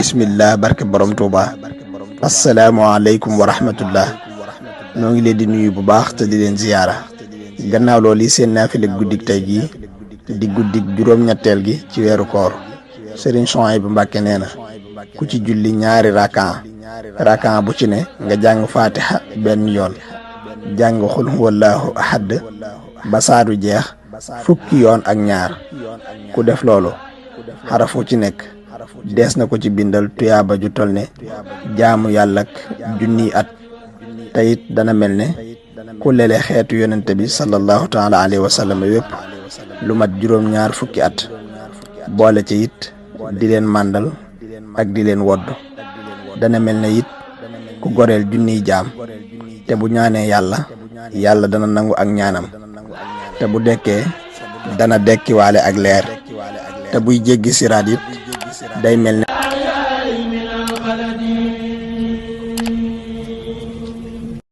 bismillah barke borom Touba asalaamaaleykum wa rahmatullah noo ngi leen di nuyu bu baax te di leen ziyaara gannaaw loolu yi seen naafile guddik tey gii di guddik juróom-ñetteel gi ci weeru koor Serigne Souhaïbou Mbacké nee na ku ci julli ñaari rakan bu ci ne nga jàng fatiha benn yoon jàng xul huwallahu ahad ba saadu jeex fukki yoon ak ñaar ku def loolu xarafu ci nekk dees na ko ci bindal tuyaaba ju tol ne jaamu yàlla ak junniy at te it dana mel ne ku lele xeetu yonente bi sallallahu taala alayhi wa sallam yépp lu mat juróom-ñaar fukki at boole ci it di leen màndal ak di leen wodd dana mel ne it ku goreel junniy jaam te bu ñaanee yàlla dana nangu ak ñaanam te bu dekkee dana dekkiwaale ak leer te buy jéggi siraat it day mel ne